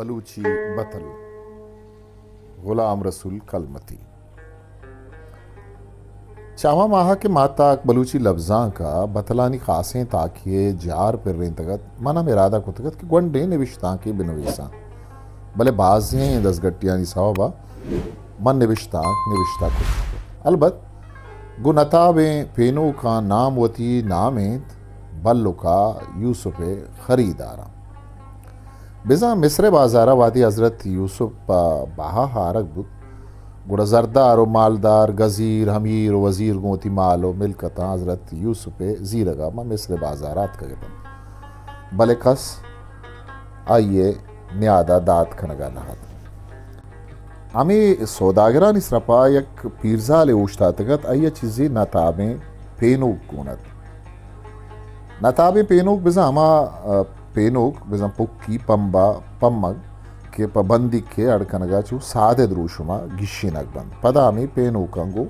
بلوچی بتل، غلام رسول کلمتی۔ چہ ہما ماہ ءَ کہ ماہتاک بلوچی لبزانک ءَ بتلانی خاصیں تاکے ءِ جار پرینتگ ات، من ہم ارادہ کتگ ات کہ گونڈیں نبشتانکے بہ نویساں، بلے بازیں دزگٹیانی سوب ءَ من نبشتانک نبشتہ کت نہ کت۔ البت گوں نتابیں پینوکاں نام وتی نام انت، بلک ءَ یوسف ءِ خریداراں۔ بزاں مصر ءِ بازار ءَ وہدے حضرت یوسف پہ بہا آرگ بوت، گڑا زردار و مالدار، گزیر، امیر و وزیر گوں وتی مال و ملکتاں حضرت یوسف ءِ زیرگ ءَ ماں مصر ءِ بازار ءَ اتکگ اتنت، بلے کس آئی ءِ نیاد ءَ داد کنگ ءَ نہ ات۔ ہمے سوداگرانی سرپا یک پیرزالے اوشتاتگ ات، آئی ءَ چیزے نتابیں پینوک گون ات۔ نتابیں پینوک بزاں ہما، ءَ، پینوک بزاں پکی پمبا پمگ کہ پہ بندیک ءِ اڑ کنگ ءَ چو سادہ دروشم ءَ گیشینگ بنت۔ پدا ہمے پینوکاں گوں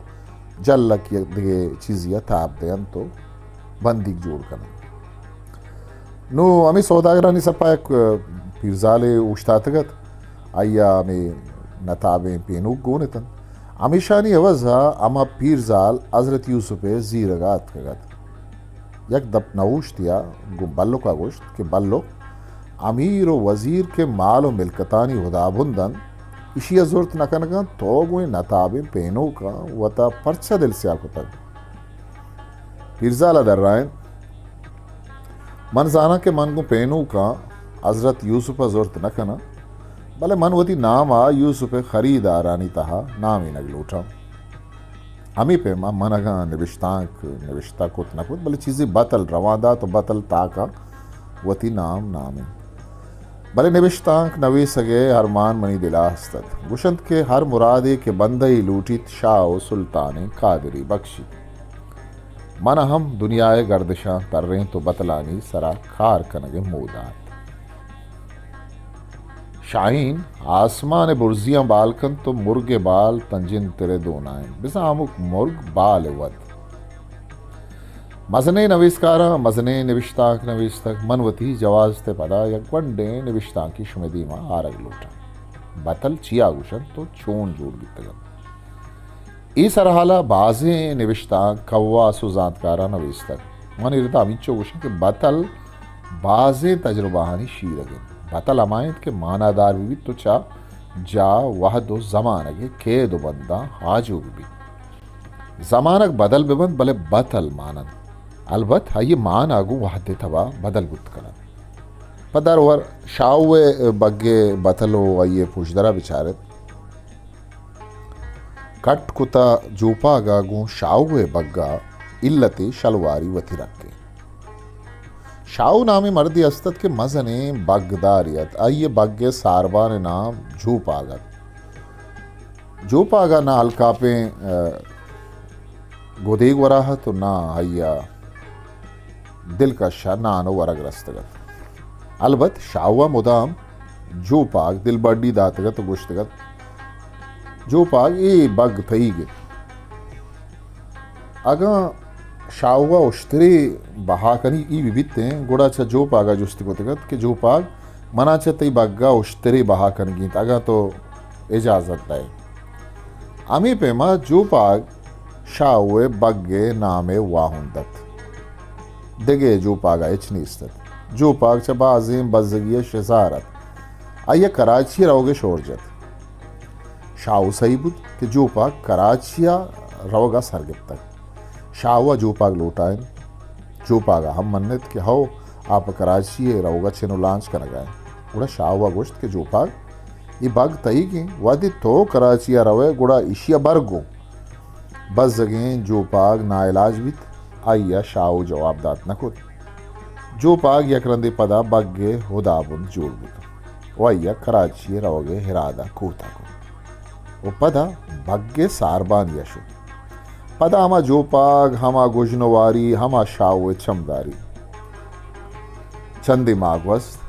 جلک یک دگہ چیزے ءَ تاب دئینت و بندیک جوڑ کننت۔ نوں ہمے سوداگرانی سرپا یک، ءَ، پیرزالے اوشتاتگ ات، آئی ءَ ہمے نتابیں پینوک گون اتنت۔ ہمیشانی عوض ءَ ہما پیرزال حضرت یوسف ءِ زیرگ ءَ اتکگ ات۔ یک دپ نہ اوشتی ءَ گوں بلک ءَ گوشت کہ بلک، امیر و وزیر کہ مال و ملکتانی ہدابند انت، ایشی ءَ زرت نہ کنگ ءَ تو گوں اے نتابیں پینوکاں وتا پرچا دل سیاہ کتگ؟ پیرزال ءَ درائینت، من زاناں کہ من گوں پینوکاں حضرت یوسف ءَ زرت نہ کناں، بلے من وتی نام ءَ یوسف ءِ خریدارانی تہا نامینگ لوٹاں۔ ہمے پیما من اگاں نبشتانک نبشتہ کت نہ کت، بلے چیزے بتل روان دات و بتل تاکاں وتی نام نامینت۔ بلے نبشتانک نویسگ ءِ ارمان منی دل ءَ ہست ات۔ گوشنت کہ ہر مرادے کہ بندہ ئے لوٹیت، شاہ و سلطانیں قادرے بکشیت۔ من ہم دنیا ءِ گردشاں ترینت و بتلانی سرا کار کنگ ءِ موہ دات۔ شاہین آسمان ءِ برزیاں بال کنت و مرگ ءِ بال تنجن تر ءِ دونا انت۔ بزاں ہمک مرگ بال ءِ وت۔ مزنیں نویسکاراں مزنیں نبشتانک نویستگ۔ من وتی جواز ءِ پدا یک گونڈیں نبشتانکے شمئے دیما آرگ لوٹاں۔ بتل چیا گوشنت و چون جوڑ بیتگ انت؟ اے سرحال ءَ بازیں نبشتانک کواس و زانتکاراں نویستگ۔ من اے رد ءَ ہمینچو گوشاں کہ بتل بازیں تجربہانی شیرگ انت۔ بتل ہما انت کہ مانادار بہ بیت و چہ جاہ، وہد و زمانگ ءِ کید و بنداں آجو بہ بیت۔ زمانگ بدل بہ بنت، بلے بتل مان انت۔ البت آئی ءِ مانا گوں وہد ءِ تبا بدل بوت کن انت۔ پہ درور شاہو ءِ بگ ءِ بتل و آئی ءِ پژدر ءَ بچار ات۔ کٹ کتہ جوپاگ ءَ گوں شاہو ءِ بگ ءَ التے شلواری وتی رکیں۔ شاہو نامیں مردے است ات کہ مزنیں بگدارے ات۔ آئی ءِ بگ ءِ ساربان ءِ نام جوپاگ ات۔ جوپاگ ءَ نہ الکاپیں، ءَ، گدیگ ورا ات و نہ آئی ءَ دلکش ءَ نان و ورگ رستگ ات۔ البت شاہو ءَ مدام جوپاگ دلبڈی داتگ ات و گوشتگ ات، جوپاگ، اے بگ تئیگ انت۔ اگاں شاہو ءَ اشترے بہا کنگی بہ بیتیں، گڑا چہ جوپاگ ءَ جست کتگ ات کہ جوپاگ، منا چہ تئی بگ ءَ اشترے بہا کنگی انت، اگاں تو اجازت دئے۔ ہمے پیما جوپاگ شاہو ءِ بگ ءِ نام ءِ واہند ات۔ دگہ جوپاگ ءَ ہچ نیست ات۔ جوپاگ چہ بازیں بزگی ءَ شزار ات۔ آئی ءَ کراچی ءَ روگ ءِ شور جت۔ شاہو سہی بوت کہ جوپاگ کراچی ءَ روگ ءَ سر گپتگ۔ شاہو ءَ جوپاگ لوٹائینت۔ جوپاگ ءَ ہم منت کہ ہو، آ پہ کراچی ءَ روگ ءَ چن و لانچ کنگ ءَ انت۔ گڑا شاہو ءَ گوشت کہ جوپاگ، اے بگ تئیگ انت، وہدے تو کراچی ءَ روئے گڑا ایشی ءَ بر گوں۔ بزگیں جوپاگ ناعلاج بیت، آئی ءَ شاہو جواب دات نہ کت۔ جوپاگ یک رندے پدا بگ ءِ ہدابند جوڑ بوت و آئی ءَ کراچی ءَ روگ ءِ ارادہ کوتاہ کت و پدا بگ ءِ ساربانی ءَ شت۔ پدا ہما جوپاگ، ہما گژن واری، ہما شاہو ءِ چمداری۔ چندے ماہ گوست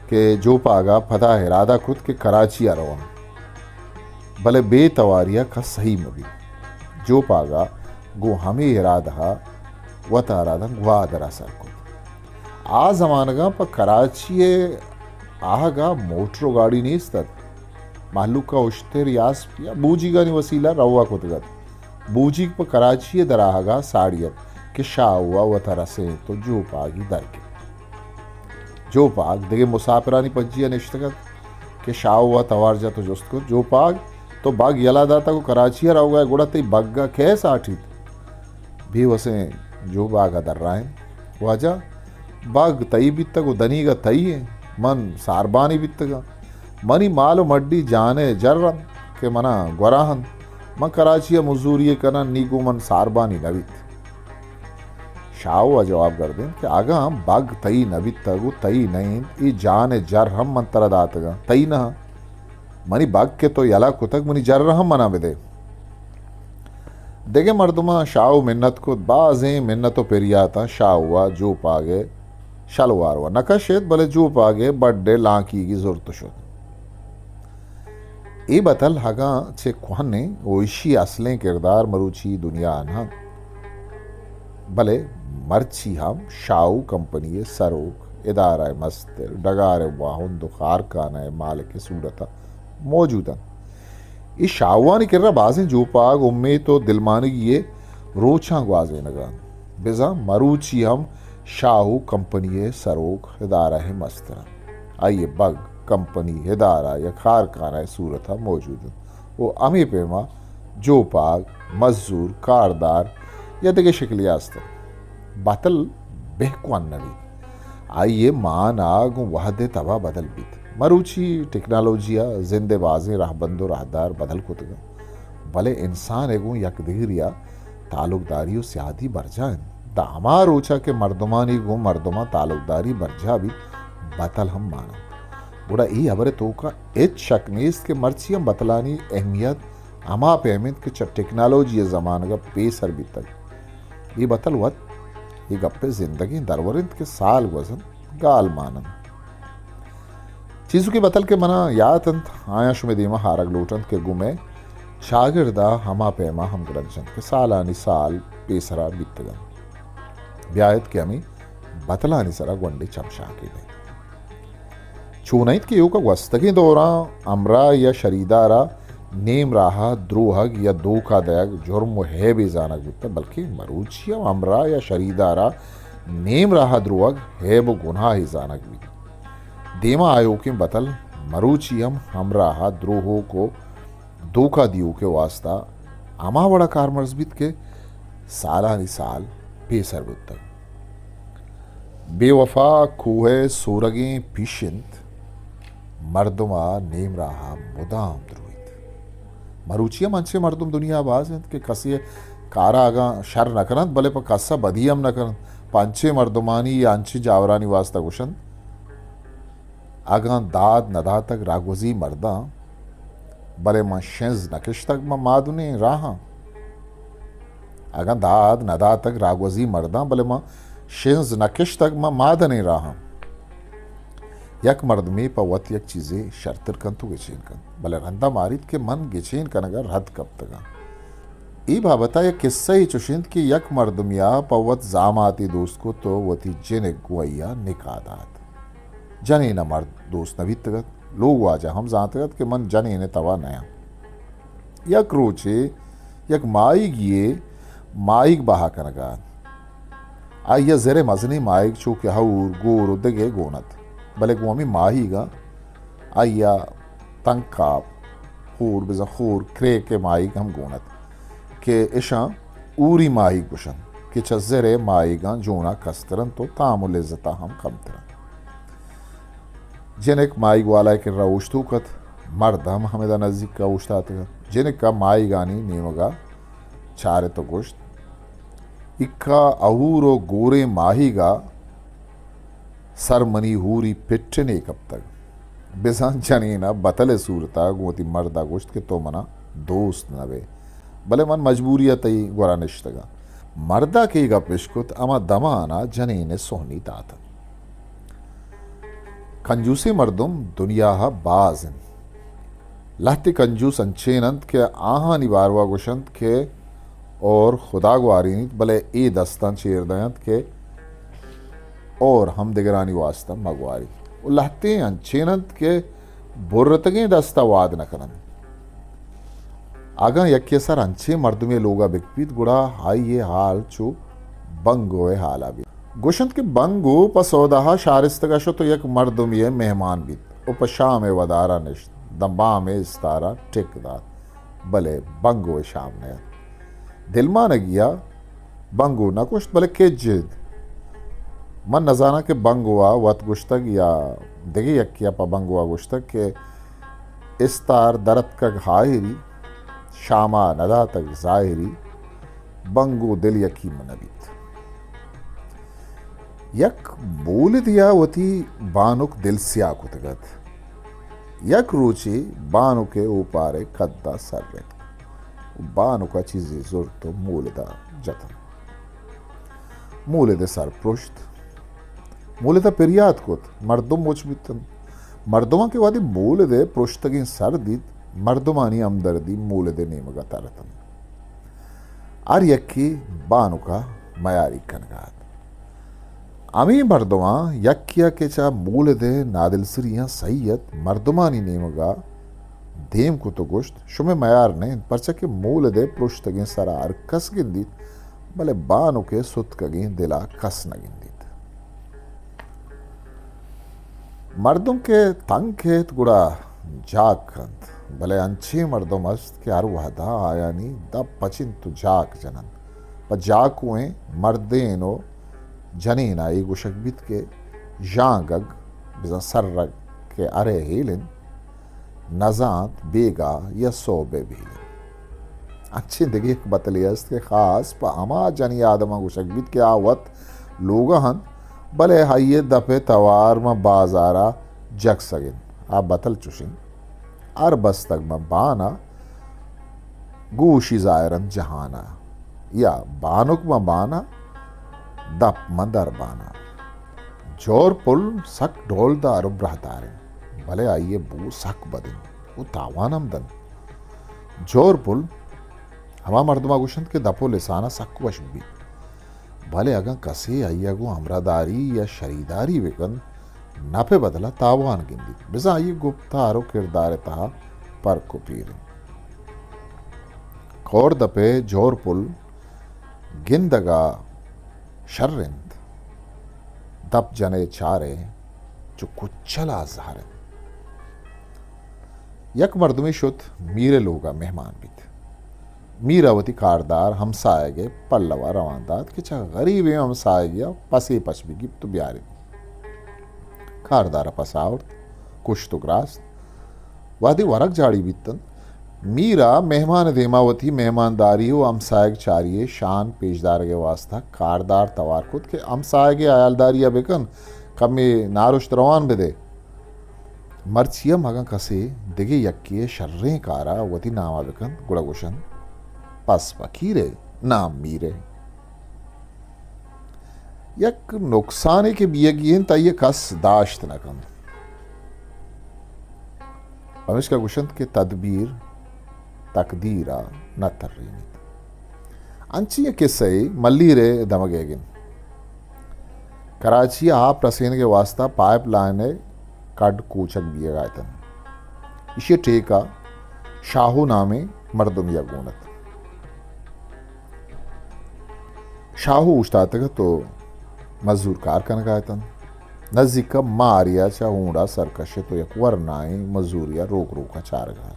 کہ جوپاگ ءَ پدا ارادہ کت کہ کراچی ءَ رواں، بلے بے تواری ءَ کس سہی مہ بیت۔ جوپاگ ءَ گوں ہمے ارادہ ءَ وتارا داں گوادر ءَ سر کت۔ آ زمانگاں پہ کراچی ءِ آہگا موٹر و گاڑی نیست ات۔ مہلوکا اشتر، یاسپ یا بوجیگانی وسیلہ روا کتگ ات۔ بوجیگ پہ کراچی ء در آہگا ساڑی ات کہ شاہو ء وتا رسینت و جوپاگی در گپت۔ جوپاگ دگہ مساپرانی پجیا نشتگ ات کہ شاہو ء توار جت و جست کت، جوپاگ، تو بگ یلہ داتگ و کراچی ء روگا ئے، گڑا تئی بگ ء کئے ساٹیت؟ بے وسیں جوپاگ ء درائینت، واجہ، بگ تئی بیتگ و دنیگا تئی انت۔ من ساربانی بیتگاں۔ منی مال و مڈی جان ء جر انت کہ منا گورا انت۔ من کراچی ء مزوری ء کناں، نی گوں من ساربانی نہ بیت۔ شاہو ء جواب گردینت کہ اگاں بگ تئی نہ بیتگ و تئی نہ انت، اے جان ء جر ہم من ترا داتگاں، تئی نہ انت۔ منی بگ کہ تو یلہ کتگ، منی جر ہم منا بدے۔ دگہ مردماں شاہو منت کت، بازیں منت و پریاتاں شاہو ء جوپاگ ء شلوار و نہ کشت، بلے جوپاگ ء بڈ ء لانکیگی زرت شت۔ اے بتل ہگاں چہ کوہنیں و ایشی اصلیں کردار مروچی دنیا ء نہ انت، بلے مرچی ہم شاہو کمپنی ء سروک، ادارہ ء مستر، ڈگار ء واہند و کارخانہ ء مالک ء صورت ء موجود انت۔ اے شاہوانی کرا بازیں جوپاگ، امیت و دلمانگی ء روچاں گوازینگ ء انت۔ بزاں مروچی ہم شاہو کمپنی ء سروک، ادارہ ء مستر انت۔ آئی ء بگ کمپنی، ادارہ یا کارخانہ ء صورت ء موجود انت و ہمے پیما جوپاگ، مزور، کاردار یا دگہ شکلے است انت۔ بتل بہ کوہن نہ بیت۔ آئی ء مانا گوں وہد ء تبا بدل بیت۔ مروچی ٹیکنالوجی ء زند ء بازیں رہبند و راہدار بدل کتگ انت، بلے انسان ء گوں یک دگری ء تعلقداری و سیادی برجاہ انت۔ داں ہما روچ ء کہ مردمانی گوں مردماں تعلقداری برجاہ بیت، بتل ہم مان انت۔ گڑا اے ہبر ء توکا ہچ شک نیست کہ مرچی ہم بتلانی اہمیت ہما پیم انت کہ چہ ٹیکنالوجی ء زمانگ ء پیسر بیتگ۔ اے بتل وت اے گپ ء زندگیں درور انت کہ سال گوزنت، گال مان انت۔ چیزوکیں بتل کہ منا یات انت، آیاں شمئے دیما ہارگ لوٹ انت کہ گوں مئے چاگرد ء ہما پیما ہمگرنچ انت کہ سالانی سال پیسرا بیتگ انت۔ بیایت کہ ہمے بتلانی سرا گونڈے چمشانکے دئیں۔ چون انت کہ ایوکا گوستگیں دوراں ہمراہ یا شریدار ء نیم راہ ء دروہگ یا دھوکہ دئیگ جرم و ہیبے زانگ بوتگ، بلکیں مروچی ہم ہمراہ یا شریدار ء نیم راہ ء دروہگ ہیب و گناہے زانگ بیت۔ دیما آیوکیں بتل مروچی ہم ہمراہ ء دروہوک و دھوکہ دیوک ء واستا ہما وڑا کارمرز بیت کہ سالانی سال پیسر بوتگ۔ بے وفا کوہ ء سورگیں پیش انت، مردم ء نیم راہ ء مدام درویت۔ مروچی ہم انچیں مردم دنیا ء باز انت کہ کسے ء کار ء اگاں شر نہ کننت، بلے پہ کس ء بدی ہم نہ کننت۔ پہ انچیں مردمانی یا انچیں جاورانی واستا گوشنت، اگاں داد نہ داتگ راگوزی مرداں، بلے من شنز نہ کشتگ من مادنیں راہاں۔ اگاں داد نہ داتگ راگوزی مرداں، بلے من شنز نہ کشتگ من مادنیں راہاں۔ یک مردمے پہ وت یک چیزے شرتر کنت و گچین کنت، بلے رندا ماریت کہ من گچین کنگا رد کپتگاں۔ اے بابتا یک قصہ یے چوش انت کہ یک مردمیا پہ وت زاماتے دوست کت و وتی جنک گوں آئیا نکاح دات۔ جنین ء مرد دوست نہ بیتگ ات۔ لوگ واجہ ہم زانتگ ات کہ من جنین ء تبا نیاں۔ یک روچے یک ماہیگی یے ماہیگ بہا کنگا ات۔ آئی ء زر ء مزنیں ماہیگ چو کہ ہور، گور و دگہ گون ات، بلے گوں ہمے ماہیگاں آئی ء تنکاپ، ہور، بزاں خور، کریک ء ماہیگ ہم گون ات کہ اشاں ہوری ماہیگ گوشنت کہ چہ زر ء ماہیگاں جونا کستر انت و تام و لذتا ہم کمتر انت۔ جنک ماہیگ والا ء کرا اوشتوک ات، مرد ہم ہمدا نزیک ء اوشتاتگ ات۔ جنک ء ماہیگانی نیمگا چارت و گوشت، اکا اہور و گوریں ماہیگا سر منی ہوری پٹنے کپتگ۔ بزاں جنین ء بتل ء صورت ء گوں وتی مرد ء گوشت کہ تو منا دوست نہ بئے، بلے من مجبوری ء تئی گورا نشتگاں۔ مرد ء کہ اے گپ اشکت، ہما دمان ء جنین ء سہنی دات انت۔ کنجوسیں مردم دنیا ء باز انت۔ لہتے کنجوس انچین انت کہ آہانی باروا گوشنت کہ اور خدا گوارینیت، بلے اے دستاں چیر دینت کہ اور ہمدگرانی واسطہ مہ گواریت۔ و لہتیں انچین انت کہ برتگیں دست ء واد نہ کن انت۔ اگاں یکے ء سر انچیں مردمے ء لوگ ء بکپیت، گڑا آئی ء حال چو بنگو ء حال ء بیت۔ گوش انت کہ بنگو پہ سودا ء شارستگ ء شت و یک مردمے ء مہمان بیت و پہ شام ء ودار ء نشت، داں بام ء استار ء ٹک دات، بلے بنگو ء شام نہ ات۔ دلمانگی ء بنگو نہ کشت، بلے کج ات۔ من نزاناں کہ بنگو ء وت گوشتگ یا دگہ یکے ء پہ بنگو ء گوشتگ کہ استار درتکگ ہاہری، شاما نداتگ ظاہری، بنگو دل یکیم نہ بیت۔ یک مولدے ء وتی بانک دل سیاہ کتگ ات۔ یک روچے بانک ء اوپار ء کد ء سر ریتک۔ بانک ء چیزے زرت و مولد ء جتنت۔ مولد ء سر پرشت۔ مولد ء پریات کت، مردم مچ بیتنت۔ مردماں کہ وہدے مولد ء پرشتگیں سر دیت، مردمانی ہمدردی مولد ء نیمگ ء تر اتنت۔ ہر یکے بانک ء میاری کنگ ء ات۔ ہمے مردماں یکے ء کہ چہ مولد ء نادلسریاں سہی ات، مردمانی نیمگ ء دیم کت و گوشت، شمئے میار نہ انت، پرچا کہ مولد ء پرشتگیں سر ء ہر کس گندیت، بلے بانک ء ستکگیں دل ء کس نہ گندیت۔ مردم کہ تنگ کیت گڑا جاک کنت، بلے انچیں مردم است کہ ہر وہدا آیانی دپ پچ انت و جاک جننت۔ پہ جاکوئیں مردین و جنینا اے گوشگ بیت کہ ژانگگ بزاں سرگ کہ ارے ہیل انت، نزانت بیگاہ یا سہب ء بیل انت۔ انچیں دگہ یک بتلے است کہ خاص پہ ہما جنی آدماں گوشگ بیت کہ آ وت لوگا انت، بلے آئی ء دپ ء توار ماں بازارا جکسگ انت۔ آ بتل چش انت، ہر بستگ ماں بانا گوشی ظاہر انت جہانا، یا بانک ماں بانا، دپ ماں دربانا۔ جور پل سک ڈولدار و براہدار انت، بلے آئی ء بو سک بد انت و تاوان ہم دنت۔ جور پل ہما مردم ء گوشنت کہ دپ و لسان ء سک وش بیت، بلے اگاں کسے آئی ء گوں ہمراہداری یا شریداری بہ کنت، نپ ء بدل ء تاوان گندیت، بزاں آئی ء گپتار و کردار ء تہا پرک و پیر انت۔ کور دپ ء جور پل گندگ ء شر انت، دپ جن ء چار ء چو کچل ء زہر انت۔ یک مردمے شت میر ء لوگ ء مہمان بیت۔ میر ء وتی کاردار ہمساہگ ء پلو ء روان دات کہ چہ غریبیں ہمساہگے ء پسے پچ بہ گیپت و بیاریت۔ کاردار ء پس آورت، کشت و گراست۔ وہدے ورگ جاڑی بیتنت، میر ء مہمان ء دیما وتی مہمانداری و ہمساہگ چاری ء شان پیش دارگ ء واستہ کاردار توار کت کہ ہمساہگ ء ہیالداری ء بکن، کمے نارشت روان بدے۔ مرچی ہم اگاں کسے دگہ یکے ء شریں کار ء وتی نام ء بکنت، گڑا گوشنت، پس فقیر ء نام میر ء۔ یک نقصانے کہ بیگی انت، آئی ء کس داشت نہ کنت۔ پمیشکا گوشنت کہ تدبیر تقدیر ء نہ ترینیت۔ انچیں یک کسہ ء ملیر ء دمگ ء گند۔ کراچی ء آپ رسینگ ء واستہ پائپ لائن ء کڈ کوچگ بیگ ء اتنت۔ ایشی ء ٹیکہ شاہو نامیں مردمے ء گون ات۔ شاہو اوشتاتگ ات و مزور کار کنگ ء اتنت۔ نزیک ء مارے ء چہ ہونڈ ء سر کشت و یک ورنائیں مزورے ء روک روک ء چارگ ء ات۔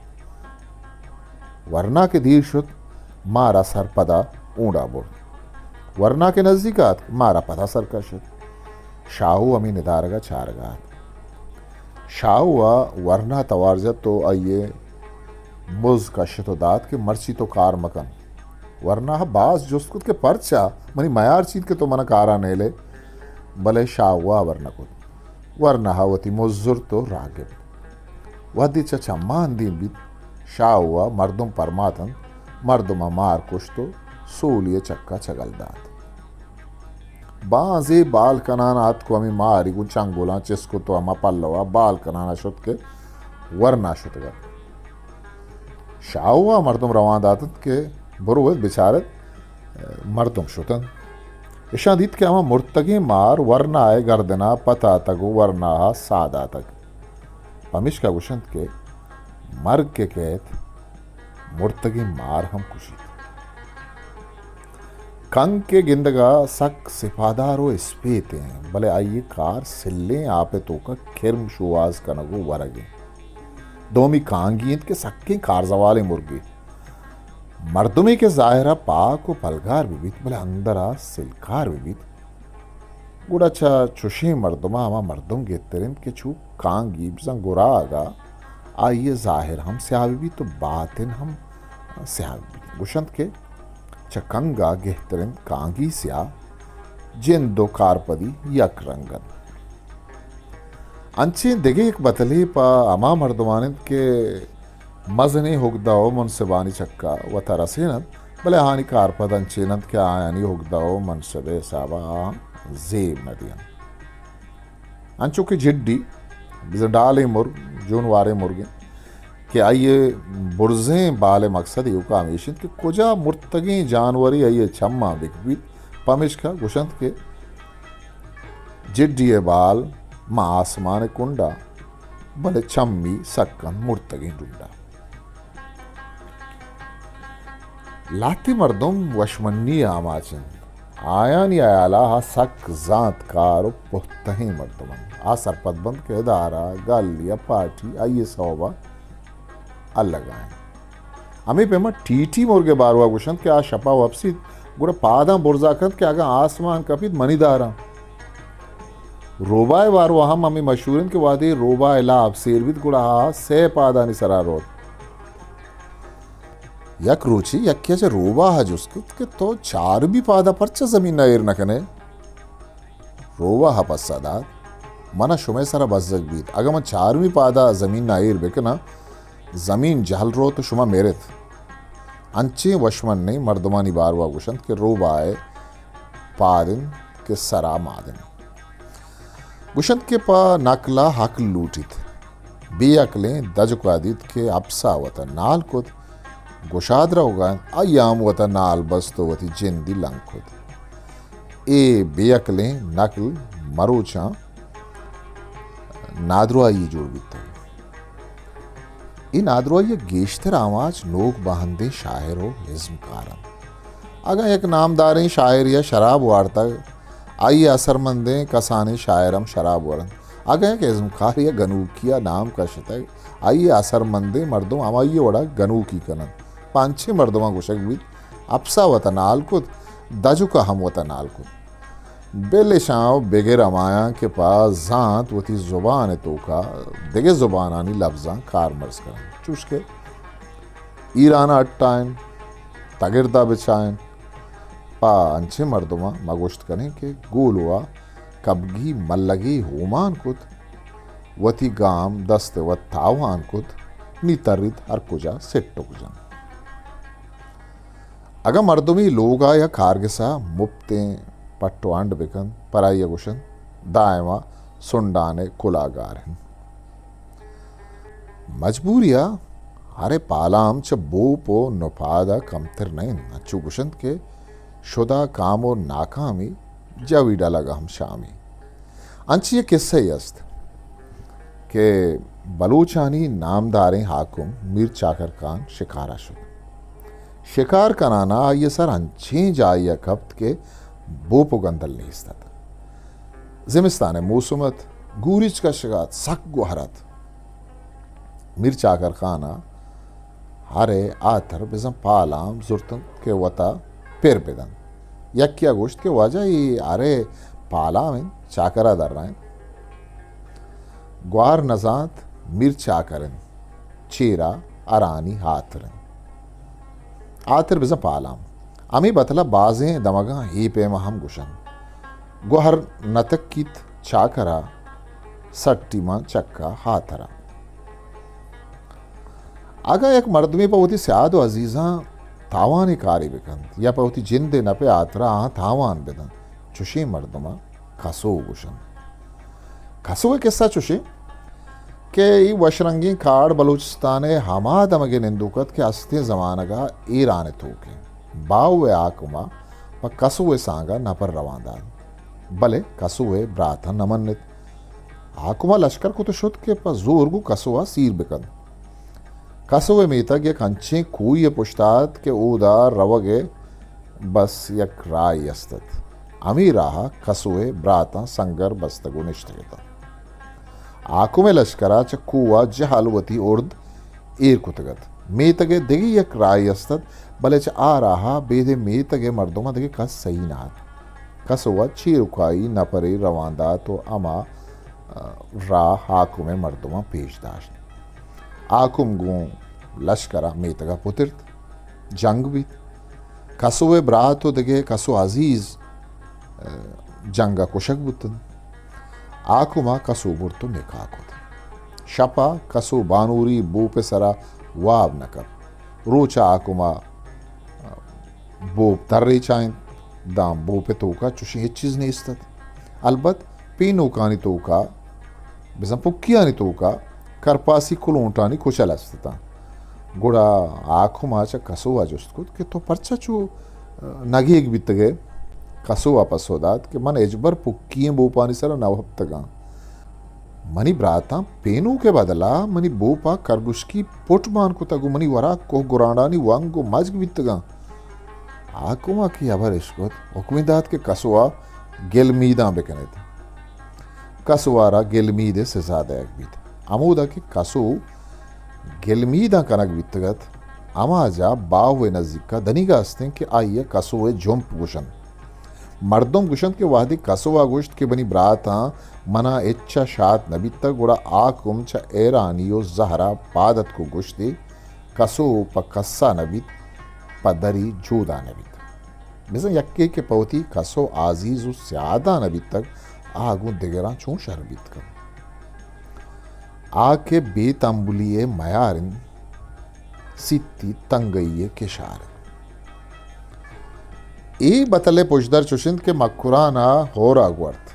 ورنا کہ دیر شت، مار ء سرپد ء ہونڈ ء برت۔ ورنا کہ نزیک ء اتک، مار ء پدا سر کشت۔ شاہو ہمے ندارگ ء چارگ ء ات۔ شاہو ء ورنا توار جت و آئی ء مز کشت و دات کہ مرچی تو کار مکن۔ ورنا ء باز جست کت کہ پرچا، منی میار چیت کہ تو من ء کار ء نیلے؟ بلے شاہو ء ہبر نہ کت۔ ورنا ء وتی مز زرت و راہ گپت۔ وہدے چہ چماں اندیم بیت، شاہو ء مردم پرماتنت، مردم ء مار کشت و سولی ء چکا چگل دات۔ بانزے بال کنان ء اتک و ہمے ماری گوں چنگولاں چست کت و ہما پلو ء بال کنان ء شت کہ ورنا شتگ ات۔ شاہو ء مردم روان داتنت کہ بروت بچارت، مردم شتنت۔ اشاں دیت کہ ہما مرتگیں مار ورنا ء گردن ء پت آتگ و ورنا ء ساہ داتگ۔ پمیشکا گوشنت کہ مرگ کہ کئیت، مرتگیں مار ہم کشیت۔ کنگ کہ گندگ ء سک سپادار و اسپیتیں، بلے آئی ء کار سلیں آپ ء توک ء کرم شوہاز کنگ و ورگ انت۔ دومی کانگی انت کہ سکیں کارزوالیں مرگے۔ مردمے کہ ظاہر ء پاک و پلگار بہ بیت، بلے اندر ء سلکار بہ بیت، گڑا چہ چشیں مردماں ہما مردم گہتر انت کہ چو کانگی بزاں گراگ ء آئی ء ظاہر ہم سیاہ بہ بیت و باطن ہم سیاہ بہ بیت۔ گوشنت کہ چہ کنگ ء گہتر انت کانگی سیاہ، جند و کارپدی یک رنگ انت۔ انچیں دگہ یک بتلے پہ ہما مردمان انت کہ مزنیں ہگدہ و منصبانی چکا وتا رسین انت، بلے آہانی کارپد انچین انت کہ آیانی ہگدہ و منصب ء حساب ء آہاں زیب نہ دینت۔ انچو کہ جڈی بزاں ڈالیں مرگ، جونواریں مرگ انت کہ آئی ء برزیں بال ء مقصد ایوکا ہمیش انت کہ کجا مرتگیں جانورے آئی ء چماں بک بیت، پمیشکا گوشنت کہ جڈی ء بال ماں آسمان ء کنڈا، بلے چمی سک انت مرتگیں ڈنڈا۔ لہتے مردم وشمنی ء آماچ انت۔ آیانی ہیال ء آ سک زانتکار و پہتہیں مردم انت۔ آ سرپد بنت کہ ادارہ، گل یا پارٹی آئی ء سوب ء الگ ء انت۔ ہمے پیما ٹی ٹی مرگ ء باروا گوشنت کہ آ شپا وپسیت، گڑا پاداں برزا کنت کہ اگاں آسمان کپیت منی داراں۔ روباہ ء باروا ہم ہمے مشہور انت کہ وہدے روباہ ء لاپ سیر بیت، گڑا آ سئے پادانی سرا روت۔ یک روچے یکے ء چہ روباہ ء جست کت کہ تو چارمی پاد ء پرچا زمین ء ایر نہ کن ئے؟ روباہ ء پسہ دات، من ء شمئے سرا بزگ بیت، اگاں من چارمی پاد ء زمین ء ایر بکناں، زمین جہل روت و شما مرت۔ انچیں وشمنیں مردمانی باروا گوشنت کہ روباہ ء پاد انت کہ سرا ماد انت۔ گوشنت کہ پہ نقل ء ہکل لوٹیت۔ بے ہکلیں دجکا دیت کہ اپسا وتا نال کت، گشاد روگا انت، آئی ء ہم وتا نال بست و وتی جندی لنگ کت۔ اے بے ہکلیں نقل مروچاں نادراہی جوڑ بیتگ۔ اے نادراہی ء گیشتر آماچ نوک بہندیں شاعر و ازمکار انت۔ اگاں یک نامداریں شاعرے ء شراب وارتگ، آئی ء اثرمندیں کسانیں شاعر ہم شراب ورنت۔ اگاں یک ازمکارے ء گنوکی ء نام کشتگ، آئی ء اثرمندیں مردم ہمائی ء وڑا گنوکی کننت۔ پہ انچیں مردماں گوشگ بیت، اپسا وتا نال کت، دجکا ہم وتا نال کت۔ بل اشاں و بگر ہمایاں کہ پہ زانت وتی زبان ء توکا دگہ زبانانی لبزاں کارمرز کننت۔ چوش کہ ایران ء اٹائین، تگردا بچائین، پہ انچیں مردماں ما گوشت کنیں کہ گولوا کبگی ملگی ہومان کت، وتی گام دست وت تاوان کت، نی تریت ہر کجا سٹک جنت۔ اگاں مردمی لوگا یا کارگسا مپتیں پٹ و ہنڈ بکنت، پرائی گوشنت دائما سنڈان کلاگار انت۔ مجبوری ء ہرے پالام چہ بوپ و نپاد ء کمتر نہ انت۔ انچو گوشنت کہ شدا کام و ناکامی، جوی ڈلگ ء ہم شامی۔ انچی یک قصہ ای است کہ بلوچانی نامداریں حاکم میر چاکر خان شکارا شت۔ شکار کنانا آئی ء سر انچیں جاہے ء کپت کہ بوپ و گندل نیست ات۔ زمستان ء موسم ات، گوریچ کشگ ء ات، سک گوہر ات۔ میر چاکر خان ء ہر ء آتر بزاں پالام زرتنت کہ وتا پر بدنت۔ یکے ء گوشت کہ واجہ اے ہر ء پالام انت، چاکر ء درائینت۔ گوار نزانت میر چاکر انت۔ چیرا ارانی ہاتر انت۔ ہاتر بزاں پالام۔ ہمے بتل ء بازیں دمگاں اے پیم ء ہم گوشنت۔ گوہر نتکیت چاکر ء، سٹی مان چکا ہاتر ء۔ اگاں یک مردمے پہ وتی سیاد و عزیزاں تاوانے کارے بکنت یا پہ وتی جند ء نپ ء ہاترا آہاں تاوان بدنت، چشیں مردماں کسو گوشنت۔ کسو ء قصہ چوشیں کہ اے وش رنگیں کاڑ بلوچستان ء ہما دمگ ء نندوک ات کہ استیں زمانگ ء ایران ء توک ء باہو ء حاکم ء پہ کسو ءِ سانگ ءَ نپر روان دات، بلے کسو ءِ براتاں نہ منت۔ حاکم ءَ لشکر کت ءُ شت کہ پہ زور گوں کسو ءَ سیر بکنت۔ کسو ءِ میتگ یک انچیں کوہی ءِ پشت ءَ ات کہ اودا روگ ءِ بس یک راہے است ات۔ ہمے راہ ءَ کسو ءِ براتاں سنگر بستگ ءُ نشتگ اتنت۔ حاکم ءِ لشکر ءَ چہ کوہ ءَ جہل وتی ارد ایر کتگ ات۔ میتگ ءِ دگہ یک راہے است ات، بلے چہ آ راہ ءَ بیدے میتگ ءِ مردماں دگہ کس سہی نہ ات۔ کسو ءَ چیرکائی نپرے روان دات ءُ ہما، آ، راہ حاکم ءِ مردماں پیش داشت۔ حاکم گوں لشکر ءَ میتگ ءَ پترت۔ جنگ بیت۔ کسو ءِ برات ءُ دگہ کسو عزیز، آ، جنگ ءَ کشگ بوتنت۔ حاکم ءَ کسو برت ءُ نکاح کت۔ شپ ءَ کسو بانوری بوپ ءِ سرا واب نہ کپت۔ روچ ءَ حاکم ءَ بوپ دریچائینت، داں بوپ ءِ توک ءَ چوشیں ہچ چیز نیست ات۔ البت پینوکانی توک ءَ، بزاں پکیانی توک ءَ کرپاسی کلونٹانی کچل است اتاں۔ گڑا حاکم ءَ چہ کسو ءَ جست کت کہ تو پرچا چو نگیگ بیتگ ئے؟ کسو ءَ پسو دات کہ من ہچبر پکی ئیں بوپانی سرا نہ وپتگاں۔ منی براتاں پینوک ءِ بدل ءَ منی بوپ ءَ کربشکی پٹ مان کتگ ءُ منی ورا کوہ گرانڈانی ونگ ءُ مجگ بیتگاں۔ حاکم ءَ کہ ہبر اشکت، حکمے دات کہ کسو ءَ گلمیداں بکنیت۔ کسو ءَ را گلمید ءِ سزا دئیگ بیت۔ ہمودا کہ کسو گلمیداں کنگ بیتگ ات، ہما جاہ باہو ءِ نزیک ءَ دنیگا استیں کہ آئی ءَ کسو ءِ جمپ گوشنت۔ مردم گوشنت کہ وہدے کسو ءَ گوشت کہ منی براتاں منا ہچ ءَ شات نہ بیتگ، گڑا حاکم چہ حیرانی ءُ زہر ءَ پاد اتک ءُ گوشتی، کسو پہ کس ءَ نہ بیت، پہ دری جودا نہ بیت۔ بزاں یکے کہ پہ وتی کسو عزیز ءُ سیاداں نہ بیتگ، آ گوں دگراں چون شر بیت کنت؟ آ کہ بے تمبلی ءِ میار انت، سیتی تنگئی ءِ کشار انت۔ اے بتل ءِ پژدر چوش انت کہ مکران ءَ ہور ءَ گورت۔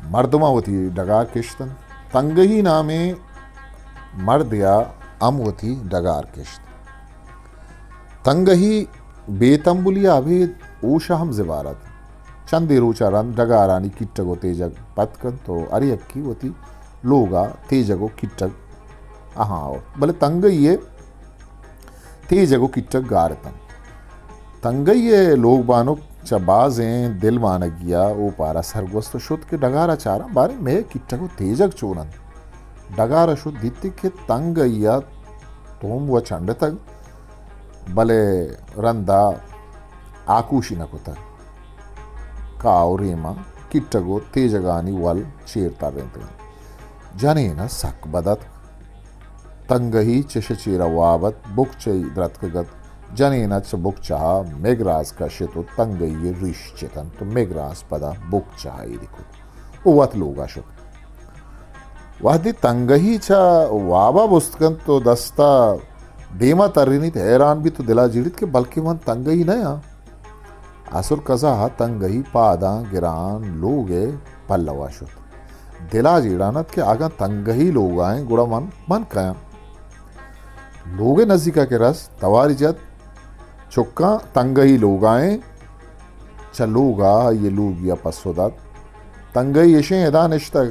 مردماں وتی ڈگار کشت انت۔ تنگہی نامیں مردے ءَ ہم وتی ڈگار کشت۔ تنگہی بے تمبلی ءَ ابید ہوش ءَ ہم زبہر ات۔ چندے روچ ءَ رند ڈگارانی کٹگ ءُ تیجگ پد کنت ءُ ہر یکے وتی لوگ ءَ تیجگ ءُ کٹگ اہاں آورت، بلے تنگئی ءِ تیجگ ءُ کٹگ گار اتنت۔ تنگئی ءِ لوگ بانک چہ بازیں دلمانگی ءَ اوپار ءَ سرگوست ءُ شت کہ ڈگار ءَ چاراں باریں مئے کٹگ ءُ تیجگ چون انت۔ ڈگار ءَ شت، دیتی کہ تنگئی ءَ توم ءَ چنڈتگ، بلے رند ءَ آکوشی نہ کتگ۔ کاہ ءُ ریماں کٹگ ءُ تیجگانی ول چیر ترینتگ انت۔ جنین ءَ سک بد اتک۔ تنگہی چش ءِ چیر ءَ واب ات، بکچہ ئے درتکگ ات۔ جنین ءَ چہ بکچہ ءَ مگراز کشت ءُ تنگہی ءِ ریش چتنت ءُ مگراز پدا بکچہ ءَ ایری کت ءُ وت لوگ ءَ شت۔ وہدے تنگہی چہ واب ءَ بست کنت ءُ دست ءَ دیم ءَ ترینیت، حیران بیت ءُ دل ءَ جیڑیت کہ بلکیں من تنگہی نہ آں۔ آسر کزا ءَ تنگہی پاداں گران لوگ ءِ پلو ءَ شت۔ دل ءَ جیڑان ات کہ اگاں تنگہی لوگ ءَ انت، گڑا من، من کئے آں؟ لوگ ءِ نزیک ءَ کہ رست، تواری جت، چکاں، تنگہی لوگ ءَ انت۔ چہ لوگ ءَ آئی ءِ لوگی ءَ پسو دات، تنگہی اشیں ادا نشتگ۔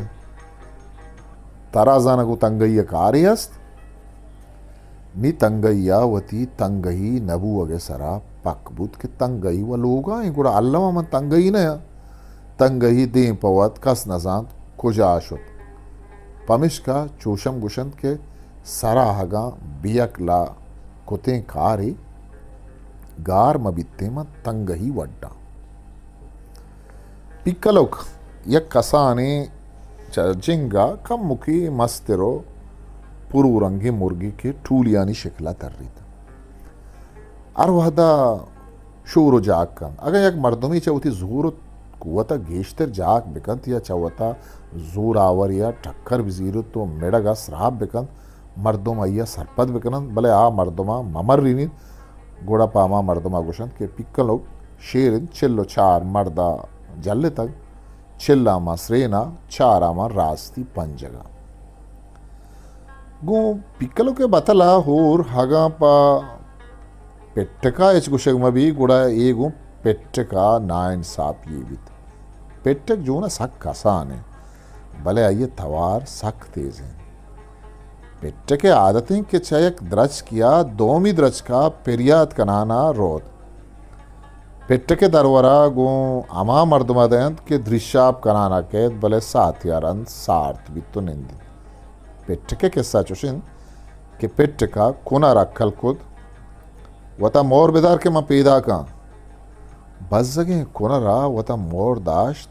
ترا زانگ ءُ تنگہی ءَ کارے است؟ نی تنگئی ءَ وتی تنگہی نہ بوہگ ءِ سرا پک بوت کہ تنگہی و لوگ ءَ ایں، گڑا الم ءَ من تنگہی نہ آں۔ تنگہی دیم پہ وت کس نہ زانت کجا شت۔ پمیشکا چوشم گوشنت کہ سرا اگاں بے عقل ءَ کتیں کارے گار مہ بیتیں، من تنگہی وڈاں۔ پیکلوک یک کسانیں چہ جنگ ءَ کمکے مستر ءُ پرو رنگیں مرگے کہ ٹولیانی شکل ءَ تریت۔ ہر وہد ءَ شور ءُ جاگ کنت۔ اگاں یک مردمے چہ وتی زور ءُ قوت ءَ گیشتر جاگ بکنت یا چہ وتا زورآورے ءَ ٹکر بزیرت ءُ مڑگ ءَ سراپ بکنت، مردم آئی ءَ سرپد بکننت، بلے آ مردم ءَ مہ مرینیت۔ گڑا پہ ہما مردم ءَ گوشنت کہ پیکلوک شیر انت، چل ءُ چار مرد ءَ جلتگ، چل ءَ ماں سرین ءَ، چار ءَ ماں راستی پنجگ ءَ۔ گوں پیکلوک ءِ بتل ءَ ہور اگاں پہ پٹک ءَ ہچ گوشگ مہ بیت، گڑا اے گوں پٹک ءَ ناانصافی بیت۔ پٹک جون ءَ سک کسان انت، بلے آئی ءِ توار سک تیز انت۔ پٹک ءِ عادت انت کہ چہ یک درچکے ءَ دومی درچک ءَ پریات کنان ءَ روت۔ پٹک ءِ درور ءَ گوں ہما مردم ءَ دئینت کہ دریشاپ کنان ءَ کئیت، بلے ساعتے ءَ رند سارت بیت ءُ نندیت۔ پٹک ءِ کسہ چوش انت کہ پٹک ءَ کنر ءَ کل کت، وتا مور بدار کہ من پیداک آں۔ بزگیں کنر ءَ وتا مور داشت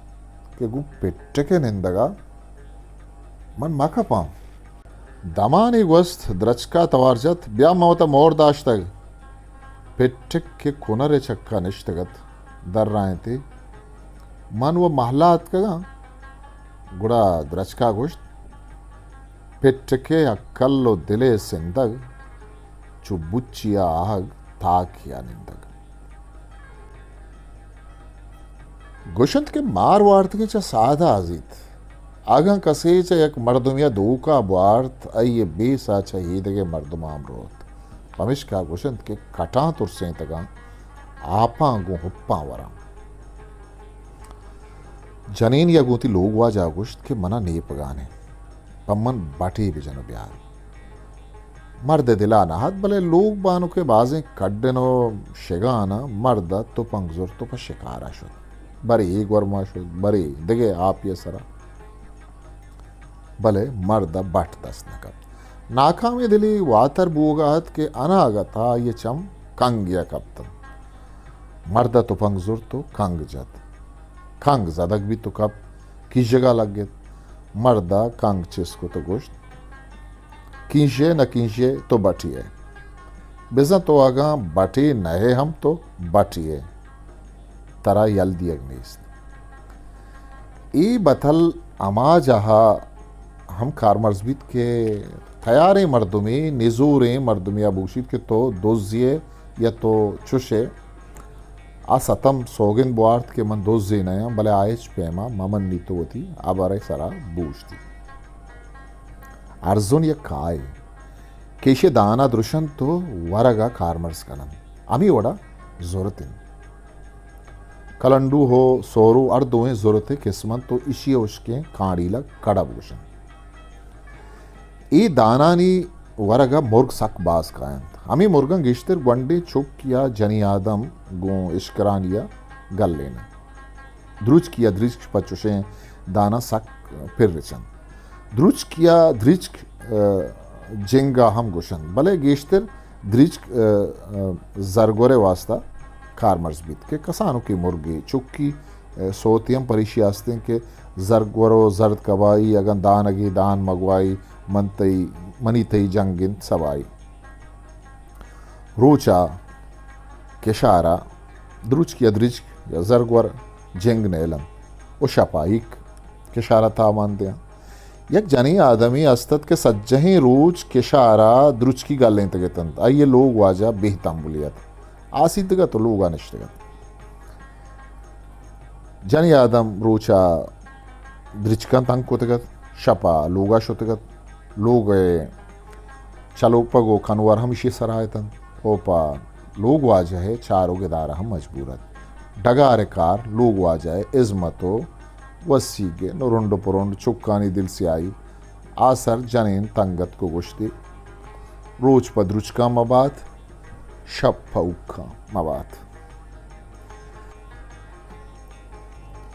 کہ گوں پٹک ءِ نندگ ءَ من مہ کپاں۔ دمانے گوست، درچک ءَ توار جت، بیا من وتا مور داشتگ۔ پٹک کہ کنر ءِ چک ءَ نشتگ ات، درائینت ئے، من و مہلہ اتکگ آں۔ گڑا درچک ءَ گوشت، پٹک ءِ ہکل و دل ءِ سندگ، چو بچی ءِ آہگ تاکے ءَ نندگ۔ گوشنت کہ مار وارتگیں چہ ساہداز ایت۔ اگاں کسے چہ یک مردمے ءَ دھوکہ بوارت، آئی ءِ بیس ءَ چہ ایدگہ مردماں ہم روت۔ پمیشکا گوشنت کہ کٹاں ترسینتگاں، آپاں گوں ہپاں وراں۔ جنینی ءَ گوں وتی لوگ واجہ ءَ گوشت کہ من ءَ نیپگان انت، پہ من بٹے بجن ءُ بیار۔ مرد ءِ دل ءَ نہ ات، بلے لوگ بانک ءِ بازیں کڈن ءُ شگان ءَ مرد ءَ تپنگ زرت ءُ پہ شکار ءَ شت۔ برے اے گورما شت، برے دگہ آپے ءِ سرا، بلے مرد ءَ بٹ دست نہ کپت۔ ناکامیں دلے واتر بوگ ءَ ات کہ اناگت ءَ آئی ءِ چم کنگے ءَ کپت انت۔ مرد ءَ تپنگ زرت ءُ کنگ جت۔ کنگ زدگ بیت ءُ کپت، کیژگ ءَ لگت۔ مرد ءَ کنگ چست کت ءُ گوشت، کینژے نہ کینژے تو بٹے ئے۔ بزاں تو اگاں بٹے نہ ئے ہم تو بٹے ئے۔ ترا یل دیگ نیست۔ اے بتل ہما جاہ ءَ ہم کارمرز بیت کہ تیاریں مردمے، نزوریں مردمے ءَ بگوشیت کہ تو دزے ئے یا تو چش ئے۔ آ ستم سوگند بوارت کہ من دزے نہ آں، بلے آ ہچ پیما مہ منیت ءُ وتی ہبر ءِ سرا بوشتی۔ ارزن یک کاہے کہ ایشی ءِ دان ءَ درشنت ءُ ورگ ءَ کارمرز کننت۔ ہمے وڑا زرت انت۔ کلنڈو ءُ سورو ہر دوئیں زرت ءِ قسم انت ءُ ایشی ءَ ہشکیں کانڈیل ءَ کڑب گوشنت۔ اے دانانی ورگ ءَ مرگ سک باز کاینت۔ ہمے مرگاں گیشتر گونڈیں چک یا جنی آدم گوں اشکرانی ءَ گلیننت۔ دروچک یا دریچک پہ چشیں داناں سک پر رچنت۔ دروچک یا دریچک، ءَ، جنگ ءَ ہم گوشنت، بلے گیشتر دریچک، ءَ، ءَ، زرگور ءِ واستا کارمرز بیت کہ کسانکیں مرگے، چکی، ءَ، سوتے ہم پریشی استیں کہ زرگور ءُ زرد کبائی، اگاں دانگے دان مگوائی، من تئی، منی تئی جنگ انت سبائی۔ روچ ءَ کشار ءَ دروچک یا دریچک یا زرگور جنگ نیلنت ءُ شپ ءَ ایک کشار ءَ تاوان دیاں۔ یک جنیں آدمے است ات کہ سجہیں روچ کشار ءَ دروچکی گلینتگ اتنت۔ آئی ءِ لوگ واجہ بے تمبلے ات۔ آسیتگ ات ءُ لوگ ءَ نشتگ ات۔ جنیں آدم روچ ءَ درچکاں تنگ کتگ ات، شپ ءَ لوگ ءَ شتگ ات۔ لوگ ءِ چلوپگ ءُ کنور ہم ایشی ءِ سرا اتنت ءُ پہ لوگ واجہ ءِ چار ءُ گدار ءَ ہم مجبور ات۔ ڈگار ءِ کار لوگ واجہ ءِ ہزمت ءُ وسیگ ءِ نرنڈ ءُ پرنڈ، چکانی دل سیاہی، آسر جنین تنگ اتک ءُ گوشتی، روچ پہ درچکاں مہ بات، شپ پہ اوکاں مہ بات۔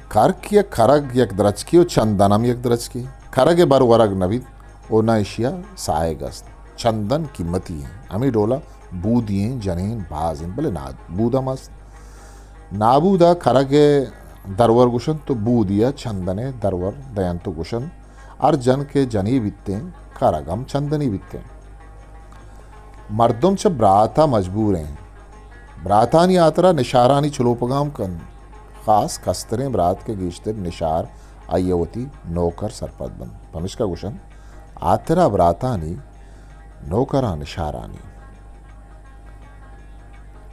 کرک یک کرگ یک درچکے ءُ چندن ہم یک درچکے۔ کرگ ءِ بر ورگ نہ بیت ءُ نہ ایشی ءَ ساہگ است۔ چندن قیمتی انت۔ ہمے ڈول ءَ بودی ئیں جنین باز انت، بلے نابود ہم است۔ نابود ءَ کرگ ءِ درور گوشنت ءُ بودی ءَ چندن ءِ درور دئینت ءُ گوشنت، ہر جن کہ جنے بیتیں، کرگ ہم چندنی بیتیں۔ مردم چہ برات ءَ مجبور انت۔ براتانی ہاترا نشارانی چلوپگاں ہم کنت۔ خاص کستریں برات کہ گیشتر نشار آئی ءَ وتی نوکر سرپد بنت۔ پمیشکا گوشنت، ہاترا براتانی، نوکراں نشارانی۔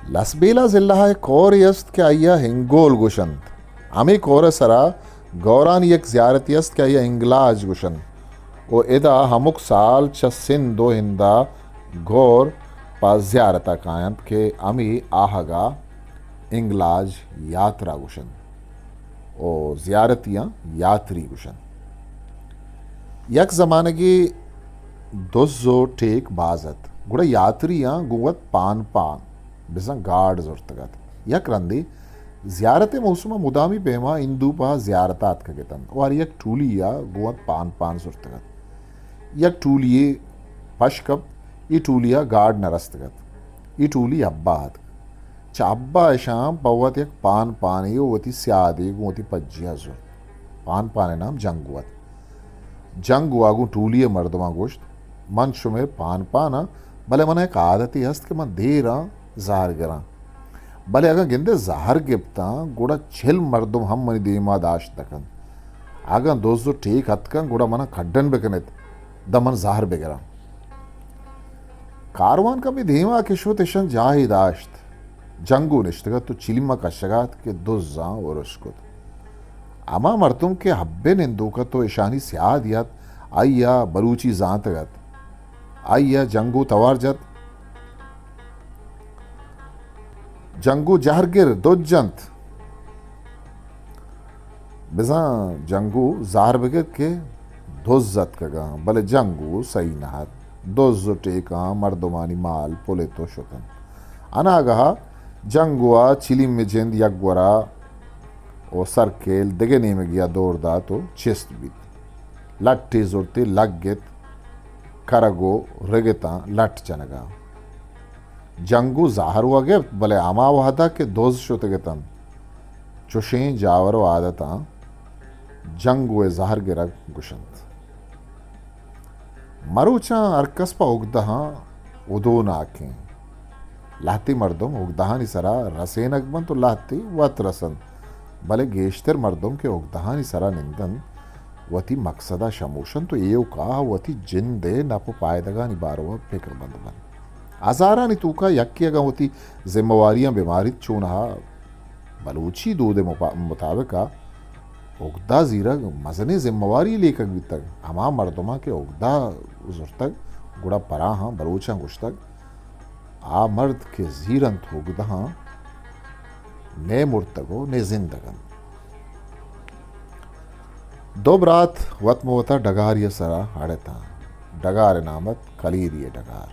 لسبیلہ ضلع ءَ کورے است کہ آئی ءَ ہنگول گوشنت۔ ہمے کور ءِ سرا گورانی یک زیارتے است کہ آئی ءَ ہنگلاج گوشنت ءُ ادا ہمک سال چہ سندھ ءُ ہند ءَ گور پہ زیارت ءَ کاینت کہ ہمے آہگ ءَ انگلاج یاترا گوشنت و زیارتیاں یاتری گوشنت۔ یک زمانگے دز و ٹیک باز ات، گڑا یاتریاں گوں وت پان پان، بزاں گارڈ زرتگ ات۔ یک رندے زیارت ءِ موسم ءَ مدامی پیما ہندو پہ زیارت ءَ اتکگ اتنت و ہر یک ٹولی ءَ گوں وت پان پان زرتگ ات۔ یک ٹولی یے پش کپت، اے ٹولی ءَ گارڈ نہ رستگ ات۔ اے ٹولی ابا اتک۔ چہ ابا اشاں پہ وت یک پان پانے و وتی سیادے گوں وتی پجیا زرت۔ پان پان ءِ نام جنگو ات۔ جنگو ءَ گوں ٹولی ءِ مردماں گوشت، من شمئے پان پان آں، بلے من ءَ یک عادتے ہست کہ من دیر آں زہر گراں۔ بلے اگاں گندے زہر گپتاں، گڑا چل مردم ہم منی دیما داشت نہ کنت۔ اگاں دز و ٹیک اتکن، گڑا منا کڈن بکنیت، داں من زہر بگراں۔ کاروان کمے دیما کہ شت، اشاں جاہے داشت۔ جنگو نشتگ ات و چلیم ءَ کشگ ءَ ات کہ دزاں ارش کت۔ ہما مردم کہ ہبے نندوک ات و اشانی سیادی ات، آئی ءَ بلوچی زانتگ ات۔ آئی ءَ جنگو توار جت، جنگو زہرگر دز جنت۔ بزاں جنگو زہر بگر کہ دز اتکگاں، بلے جنگو سہی نہ ات۔ دز و ٹیکاں مردمانی مال پلت و شتنت۔ اناگہا جنگو ءَ چلیم ءِ جند یک گورا و سرکیل دگہ نیمگے ءَ دور دات و چست بیت۔ لٹے زرتے لگت، کرگ و رگتاں لٹ جنگا۔ جنگو زہر و گپت، بلے ہما وہدا کہ دز شتگ اتنت، چشیں جاور و عادتاں جنگو ءِ زہر گرگ گوشنت۔ مروچاں ہر کس پہ اگدہاں ہدوناکیں۔ لہتے مردم اگدہانی سرا رسینگ بنت و لہتے وت رسنت، بلے گیشتر مردم کہ اگدہانی سرا نندنت، وتی مقصدا شموشنت و ایوکا وتی جند ءِ نپ و پائدگانی باروا پکرمند بنت۔ ہزارانی توکا یکے اگاں وتی ذمہ واریاں بہ ماریت، چونہا بلوچی دود ءِ مپا-، مطابقا اگدہ زیرگ مزنیں ذمہ واری لیکگ بیتگ۔ ہما مردماں کہ اگدہ زرتگ، گڑا پراہاں بلوچاں گوشتگ، آ مرد کہ زیرنت اگدہاں، نئے مرتگ و نئے زندگ انت۔ دو برات وت مہ وتا ڈگارے ءِ سرا اڑتاں۔ ڈگار ءِ نام ات کلیری ءِ ڈگار۔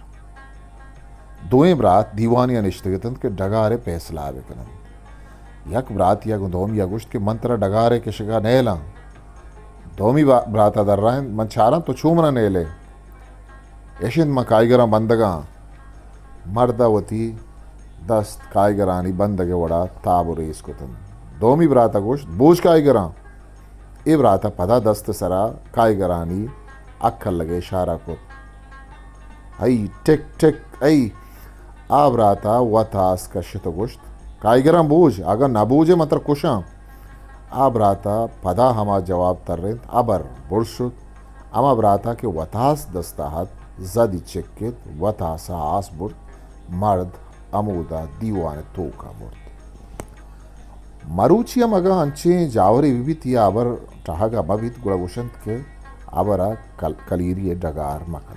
دوئیں برات دیوانے ءَ نشتگ اتنت کہ ڈگار ءِ پیسلہ ءَ بکننت۔ یک براتے ءَ گوں دومی ءَ گوشت کہ من ترا ڈگار ءِ کشگ ءَ نیلاں۔ دومی با-، برات ءَ درائینت، من چاراں تو چو من ءَ نیلئے۔ اش انت من کائیگراں بندگاں۔ مرد ءَ وتی دست کائیگرانی بندگ ءِ وڑا تاب و ریس کتنت۔ دومی برات ءَ گوشت، بوج کائیگراں۔ اے برات ءَ پدا دست ءِ سرا کائیگرانی اکلگ ءِ اشارہ کت۔ ہئی، ٹک ٹک، ہئی۔ آ برات ءَ وت آس کشت و گوشت، کائیگراں بوج، اگاں نہ بوجئے من ترا کشاں۔ آ برات ءَ پدا ہما جواب ترینت، ابر بڑ شت۔ ہما برات ءَ کہ وتاس دست ءَ ات، زدی چکت، وتاس ءَ آس برت، مرد ہمودا دیوان ءِ توک ءَ مرت۔ مروچی ہم اگاں انچیں جاورے بہ بیت یا ہبر ٹہگ ءَ مہ بیت، گڑا گوشنت کہ ہبر ءَ کل-، کلیری ءِ ڈگار مہ کن۔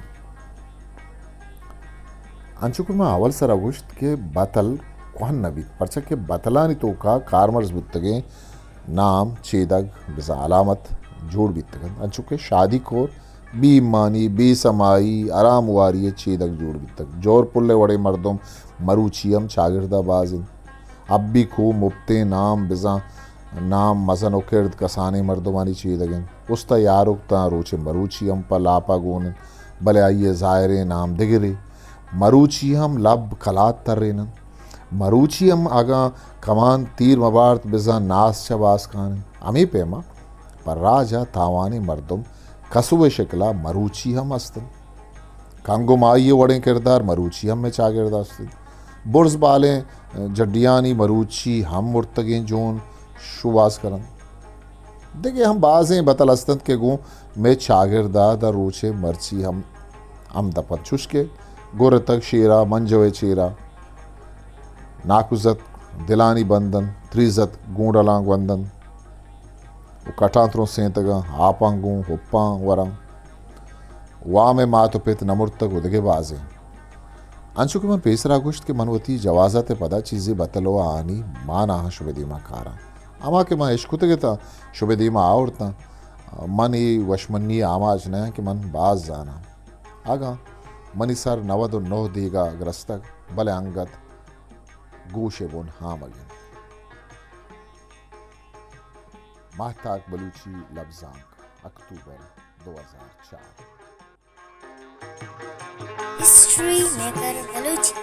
انچو کہ ما اول سرا گوشت کہ بتل کوہن نہ بیت، پرچا کہ بتلانی توکا کارمرز بوتگیں نام، چیدگ، بزاں علامت جوڑ بیتگ انت، انچو کہ شادی کور، بے ایمانی، بے سمائی، حرام واری ءِ چیدگ جوڑ بیتگ۔ جور پل ءِ وڑیں مردم مروچی ہم چاگرد ءَ باز انت۔ ابی کو مپتیں نام، بزاں نام مزن و کرد کسانیں مردمانی چیدگ انت۔ استا یاروک تاں روچ مروچی ہم پہ لاپا گون انت، بلے آئی ءِ ظاہریں نام دگرے۔ مروچی ہم لب کلات ترین انت۔ مروچی ہم اگاں کمان تیر مبارت، بزاں ناس چہ باز کان انت۔ ہمے پیما پہ راج ءَ تاوانیں مردم کسوے شکل ءَ مروچی ہم است انت۔ کنگ و ماہی ءِ وڑیں کردار مروچی ہم مئے چاگرد ءَ است انت۔ برز بالیں جڈیانی مروچی ہم مرتگیں جون شوہاز کن انت۔ دگہ ہم بازیں بتل است انت کہ گوں مئے چاگرد ءَ داں روچ ءِ مرچی ہم ہمدپ انت، چوش کہ گرتگ شیر ءَ منجو ءِ چیر ءَ، ناکوزتک دلانی بند انت، تریزتک گونڈلاں گوند انت و کٹاں ترسینتگاں، آپاں گوں ہپاں وراں۔ وام ءِ مات و پت نہ مرتگ و دگہ بازیں۔ انچو کہ من پیسرا گوشت کہ من وتی جوازات ء پدا چیزے بتل و آنی مان آہاں شبے دیما کاراں۔ ہما کہ من اشکتگ اتاں شبے دیما آورتاں۔ من اے وشمنی آماچ نہ آں کہ من باز زاناں۔ اگاں منی سر نود و نہ دیگا گرستگ، بلے انگت گوش ء بن ہامگ انت۔ ماہتاک بلوچی لبزانک، اکتوبر دو ہزار چار۔ ہسٹری میکر بلوچی۔